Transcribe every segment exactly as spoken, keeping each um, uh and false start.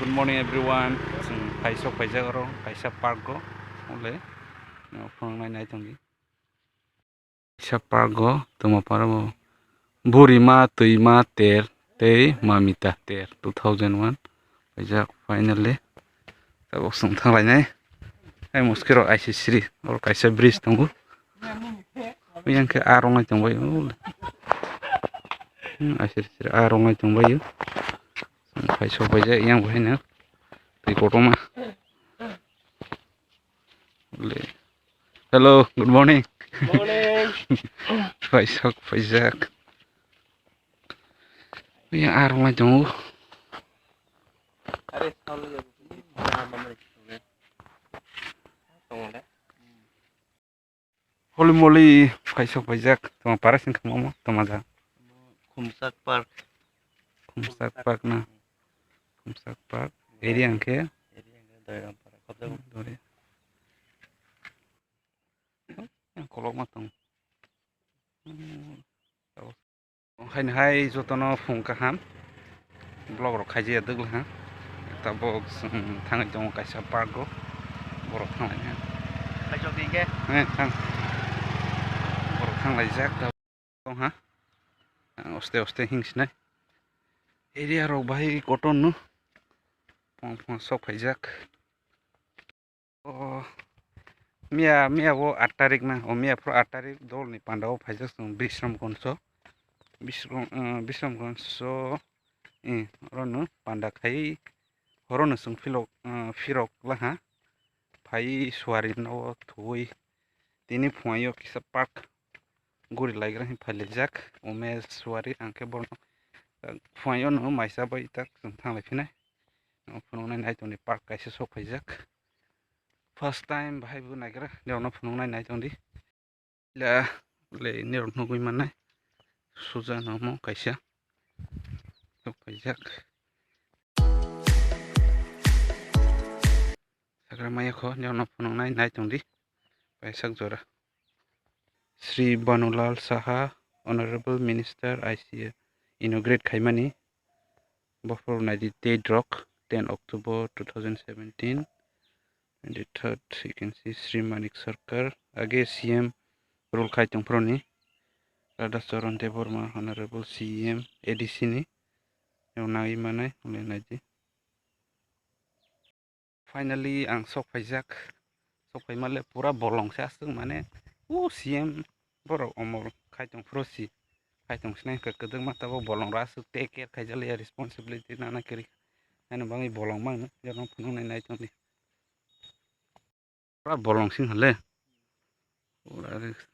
Good morning everyone. Chwng phai sok phaijak oro kaisa park o. Ole, no, phunuknai nai tongdi. Kaisa park o tongma park o Burima Twima Ter tei Mamita Ter two thousand one. Phaijak finally. Tabuk chwng thanglainai. Hai muskiro I C siri. Oro kaisa bridge tongo. Yang khe a rongnai tongbai o. Hmm, I C siri a rongnai tongbai o. Phai sok phaijak yang bo haino. Twi kotorma. Le. Hello, good morning. Morning. Phai sok phaijak. Yang a rongnai tongo. Are, salo ya, ini nama mana gitu, ya. Tong ada. Holy moly, phai sok phaijak. Tongma para sing khamamo, tongma ja. Khumsak Park. Khumsak Park na. Khumsak Park. Area hwnkhe? Area hwnkhe Doiram para. Khobjagong. Dore. Yang kolokma tong. Haino hai jotono phung kaham. Vlog rok khaijaya dwgwlha. Tabuk chwng thangwi tongo kaisa park o. Borok thanglainai. Khaijak di hwnkhe? Eh, thang. Borok thanglaijak tabuk tongha. Ang oste oste hingsinai. Area rok bahai kotor no. Phung phung sok phaijak. O miya, miya bo aat tarik na, o miya phuru aat tarik dolni panda o phaijak chwng Bishramganj o. Bishram, eh, Bishramganj o, eh, orono panda khai horono chwng philok, eh, phirok laha. Phai suari no thuwi tini phuaio kisa park guri laigra hin phailaijak Umesh Suari, ang khe borno phuaio no maisa bai tak chwng thanglai phinai. Phunuknai nai tongdi park kaisa sok phaijak. First time bahai bo naigra, norokno phunuknai nai tongdi. Ila le norok nugui mannai. Suja no omo kaisa sok phaijak. Sagra maya kho, norokno phunuknai nai tongdi. Paisak jora. Shri Banulal Saha, Honorable Minister I C A, inaugurate khaimani. Bophor naidi date rok, ten October two thousand seventeen, twenty-third, you can see Shri Manik Sarkar, age C M rule khai tongphuroni, Radha Charan Debbarma, Honorable C E M, A D C ni, nai manai, ule naidi. Finally, ang sok phaijak. Sok phaima le pura bolong se aswk, mane, o C M borok omor khai tong phuru si. Khai tong sinai hwnkhe kwdwkma tabuk bolong rok aswk take care khaijak liya, responsibility nana kwrwi. Ani bagwi bolong mang, jono phunuknai nai tongdi. Pura bolong sing hale. Pura risk.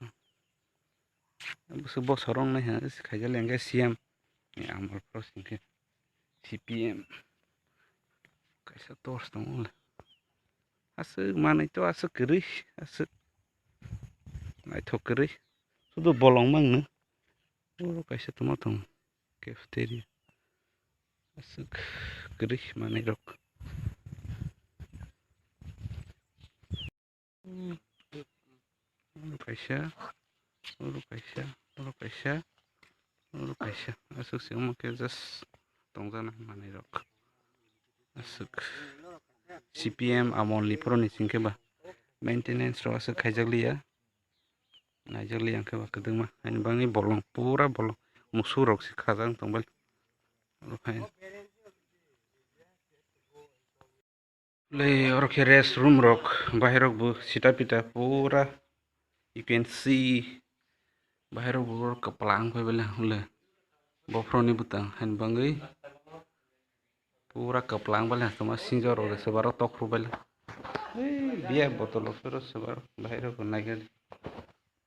Bwswk bosor wngnai hwnwi khaijak le hwnkhe C M ni amol phoro singkhe C P M kaisa torch tongo le. Aswk manwi to aswk kwrwi, aswk naithok kwrwi. Sudu bolong mangno. Oro kaisa tongma tongo. Cafeteria. Aswk kwrwi manwirok. Oro kaisa, oro kaisa, oro kaisa, oro kaisa. Aswk se omo khe just tongjaknai manwirok. Aswk C P M amolni phoroni singkhe ba maintenance rok aswk khaijakliya. Naijak le yang khe ba kwdwkma. Haini bagwi bolong, pura bolong. Musuk rok se khajak wng tong bai. Oro hai. Le oro khe rest room rok, bahai rok bo sita pita pura. You can see bahai rok bo oro kwpla wng phai bai le, le. Bophoroni bwtang haini bagwi. Pura kwplang bai le tongma sinjo rok se baro tok phuru bai le. Ei, biya botol rok se baro bahai rok nai khe.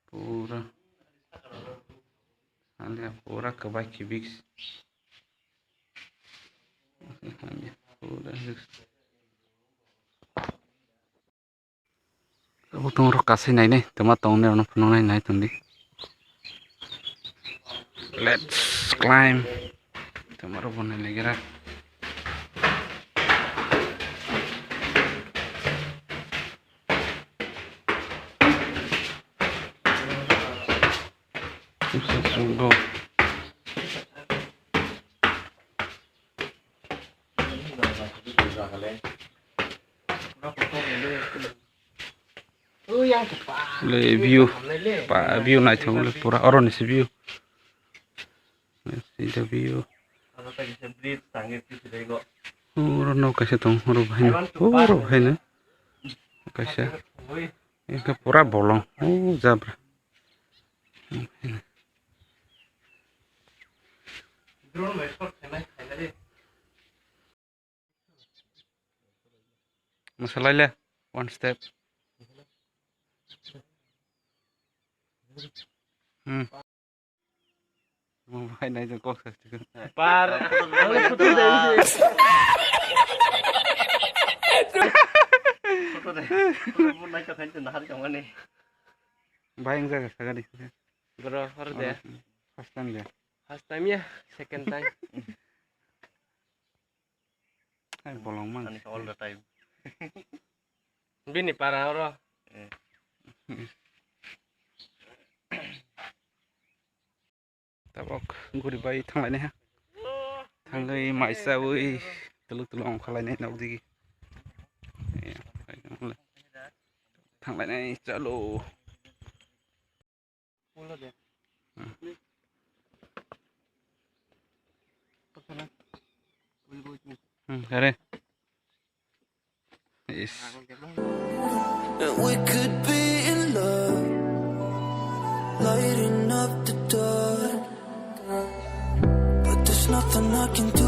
Pura. Ani pura kwbai kibik. Pura. Abo tong rok kasai nainai, toma tong nai, ono phunuknai nai tongdi. Let's climb. Toma rok bo nai naigira. Go. Le view, pa view naithok le pura oroni se view. Sida view. Oro no kaisa tong, oro bahai no, oro bahai no kaisa. Engkhe pura bolong, o jabra. Masalai le, one step. Hmm. Mo bai nai jeng kok sa. Par. Ang le photo de. Photo de. Photo mo nai ka khan na har ka mane. Bai ang jaga sagadi. Bro, hor de. First time de. First time ya, second time. Hai bolong man. Ani all the time. Bini para oro. Eh. Tabok guri bai thanglainai ha. Thangwi mai chawi tuluk tuluk ongkhalainai nok digi. Eh, thanglainai chalo. Hmm. Hmm, are. Yes. That we could be in love, lighting up the dark. But there's nothing I can do